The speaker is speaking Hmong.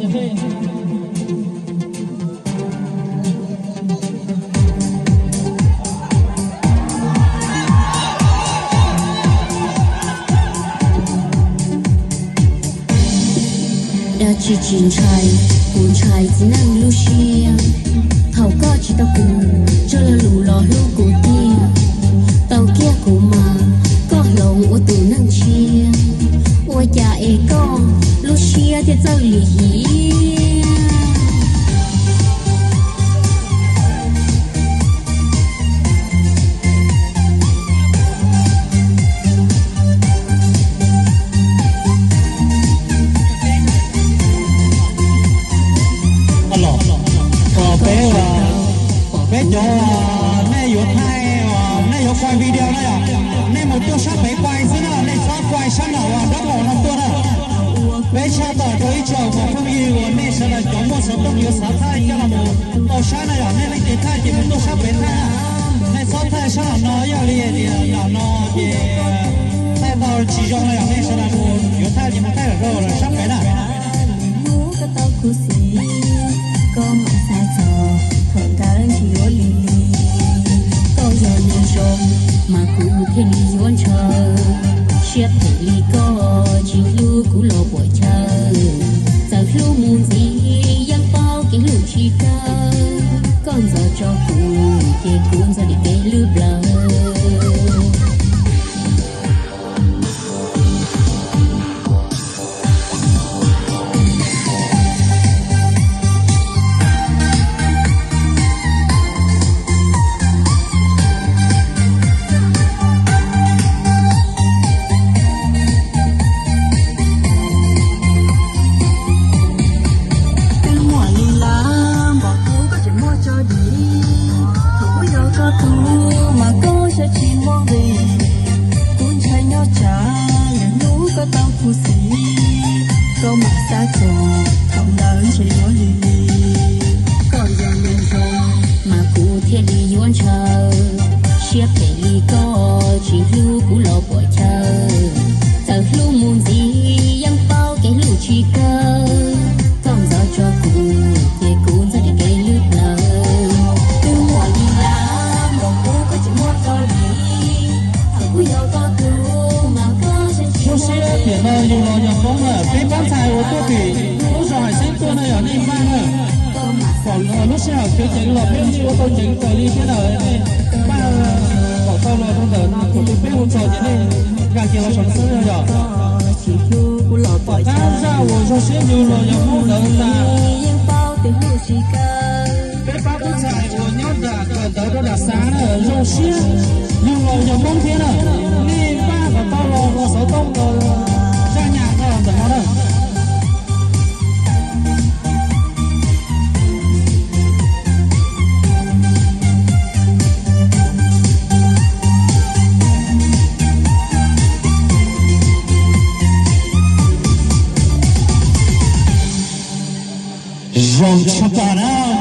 Dab tsi tsis ntshai, kuv ntshai txiv neej lub siab. Thaum koj tsis tau kuv, tso lo lus los hlub kuv tiag. Tau kiag kuv mas, koj hloov ua tus neeg tshiab. Ua cas es koj lub siab thiaj txawj lim hiam? Peb, peb cov, nej yuav thaij, nej yuav quay video na yom, nej mus tuaj sab pem quay xwb na, nej txhob quay sab nraum uas dab laug no tuaj na. Peb tshaj tawm rau ib tsoom phooj ywg uas nej sawv daws cov muaj xov tooj yuav xav thaij coj los mus tau saib na yom, nej leej twg thaij ces mus tuaj sab pem thaij na. Nej txhob thaij sab nraum no, yog li tias nraum no ces thaij tau tsis zoo na yom, nej sawv daws mus yuav thaij ces mus thaij rau sab pem na. Hnub koj tau khuv xim, koj mam xav txog thaum ntawd ntshe yuav lig lig. Koj yog neeg zoo, mas kuv thiaj li yuav ntshaw. Siab phem li koj, tsis hlub kuv los puas chaw. Txawm hlub mus ntxiv, yeej paub kev hlub tsis kawg. Koj ntxov tso kuv, ces kuv ntxov dim kev lwb plaws. Twb muaj li lawm, npaum kuv koj tseem muaj tso dim. Thaum kuv yog koj tug, mas koj saib tsis muaj nqis. Kuv ntshai nyob tsam, lwm hnub koj tau khuv xim. Koj mam xav txog thaum ntawd ntshe yuav lig lig. Koj yog neeg zoo, mas kuv thiaj li yuav ntshaw. Siab phem li koj, tsis hlub kuv los puas chaw. Txawm hlub mus ntxiv, yeej paub kev hlub tsis kawg. Koj ntxov tso kuv, ces kuv ntxov dim kev lwb plaws. Twb muaj li lawm, npaum kuv koj tseem muaj tso dim. Thaum kuv yog koj tug, mas koj saib tsis muaj nqis. Lub sij hawm tiam no yus los yog Hmoob lawm, peb pab ntxhais uas tuaj tim lub zos Hais Xeeb tuaj no yog nej npaj na. Kom lub sij hawm khwv ceev los peb yeej ua tau ceev kawg li thiab lawm. Nej npaj kom tau los rau ntawm no, thaum twg peb hu txog ces nej nkag kiag los saum xwb yog. Tom qab zaj uas zoo siab yus los yog Hmoob ntawd tas. Peb pab tub ntxhais uas nyob nram kawm ntawv rau nram xav na, zoo siab yus los yog Hmoob thiab na. Nej npaj kom tau los ua xov tooj los zaj nyas rau ntawm no na. Zoo tshaj plaws na.